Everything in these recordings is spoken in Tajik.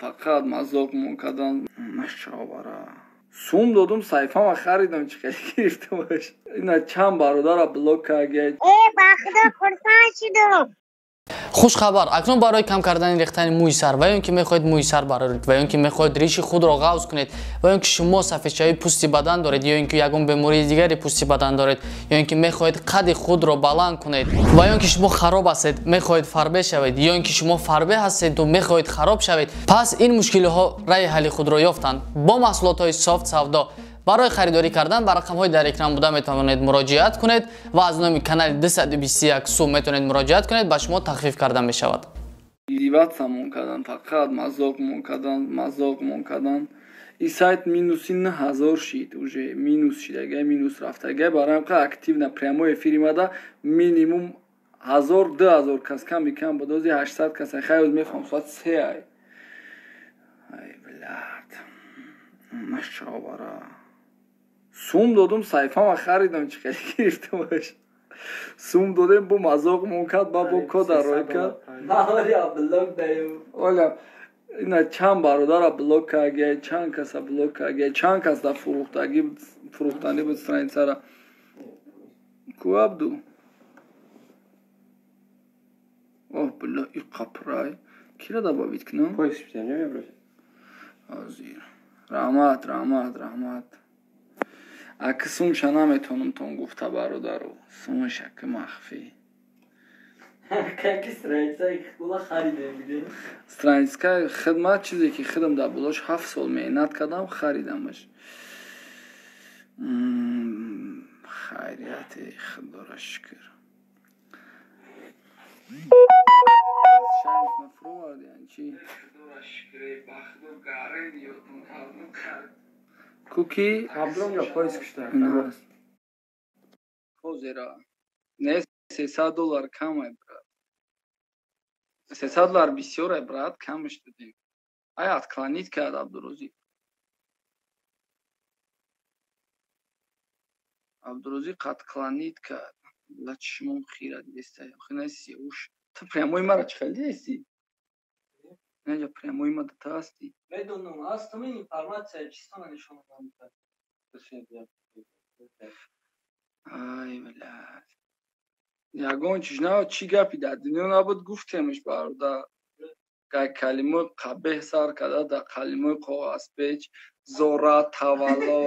Фақат мазоқмон кардан. Машовара. Сум додум, саҳифама харидам, чӣ хеле гирифтамаш. Ина чанд бародара блок карда. Э, ба худо хурсанд шудум. Хушхабар! Акнун барои кам кардани рехтани мӯи сар ва ё ин ки мехоҳед мӯи сар бароред, ва ё ин ки мехоҳед риши худро ғавз кунед, ва ё ин ки шумо сафедшавии пӯсти бадан доред, ё ин ки ягон бемории дигари пӯсти бадан доред, ё ин ки мехоҳед қади худро баланд кунед, ва ё ин ки шумо хароб ҳастед, мехоҳед фарбе шавед, ё ин ки шумо фарбе ҳастеду мехоҳед хароб шавед, пас ин мушкилиҳо раи ҳалли худро ёфтанд бо маҳсулотҳои Софт Савдо. Барои харидорӣ кардан ба рақамҳои дар экран буда метавонед муроҷиат кунед ва аз номи канали 221 сум метавонед муроҷиат кунед, ба шумо тахфиф карда мешавад. Издеватьсамон кардан, фақат мазоқмон кардан, мазоқмон кардан. И сайт минуси 9000 шид, уже минус шидага, минус рафтага. Барои ҳам активно прямой эфир имада минимум 1000, 2000 кас ками кам буд, ози 800 кас. Хайр, мефаҳмам, соат 3 ай. Ай, блядь. Машовара. Сум додум, саҳифама харидам, чӣ хеле гирифтамаш. Сум додем, бо мазоқмон кард, ба бо кода рой кард. Оля, ина чанд бародара блок карда, чанд каса блок карда, чанд кас да фурӯхтагӣ, фурӯхтанӣ буд страницара. Ку Абду? Оҳ, бля, и қапрай. Кира добавить кунам? Ҳозир. Раҳмат, раҳмат, раҳмат. Аки сумша наметонам тон гуфта, бародару. Сумша ки махфӣ. Страницаи хидмат, чизе ки хидм дар болош 7 сол меҳнат кардам, харидамаш. Хайрияте, худоро шукр. Куки? Ҳозира. Не, $300 камай, брат. $300 бисёрай, брат, камаш додем. Ай, отклонить кард Абдурозиқ. Абдурозиқ отклонить кард. Бла, чишмом хира дидестай. Охи наси, уш. Ту прямой мара чӣ хел дидести? Неҷа прямой ма да та ҳастӣ? Медонам, ҳастам, ин информатсия чистона нишон медиҳад. Ай, блядь. Ягон чиз на, чӣ гапи дар дунё набуд, гуфтемш, бародар. Гай калимаи қабеҳ сар карда, дар калимаи коғазпеч, зора, тавалло.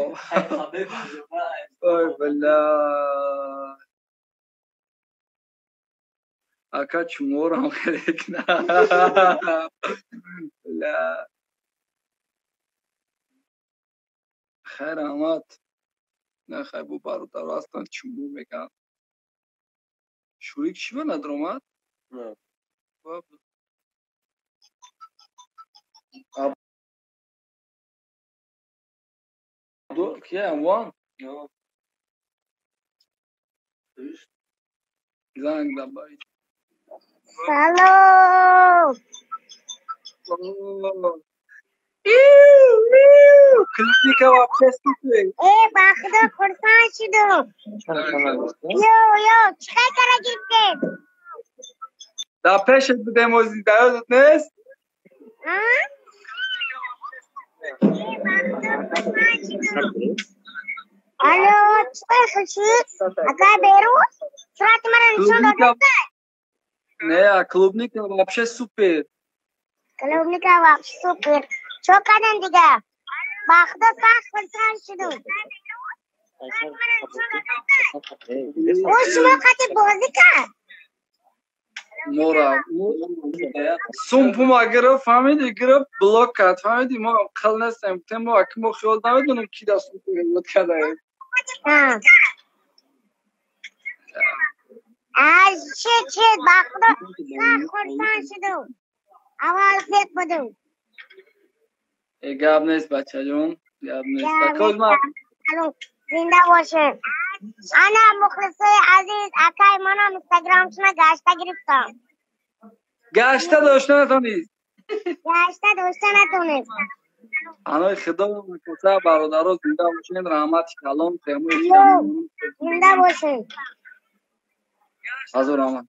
Ой, блядь. Ака чуморам хеле кна. Бля. Хайр, раҳмат. На, хай, бу бародаро ҳастанд, чумор мекунанд. Шурик чӣ ба надромад? Абду, кия М1? Занг добавить. Салом. Клубника вообще супер. Э, ба худо хурсанд шудум. Ё, ё, чӣ хел кара гирифтед? Дар пешат будем, ози дар ёдат нест? А? Э, ба худо хурсанд шудум. Алло, чӣ хел шуд? Ака Берӯз? Сурати маро нишон додед? Не, клубника вообще супер. Клубника вообще супер. Чо кардем дига? Ба худо сахт хурсанд шудум. Ӯ шумо қати бозӣ кард? Мора сум пума гирифт, фаҳмиди, гирифт, блок кард, фаҳмиди, мо қил нестем, гуфтем, мо аки мо хиёл намедонем, ки дар сум буд кардаем. Ай, чӣ, чӣ, ба худо сахт хурсанд шудум. Аввал зиқ будум. Э, гап нест, бачаҷон, гап нест. Зинда бошед. Ана, мухлисои азиз, акай манам инстаграмшуна гашта гирифтам. Гашта дошта натонист. Гашта дошта натонист. Анои худо каса, бародаро, зинда бошед, раҳмати калон, зинда бошед. Ҳазор раҳмат.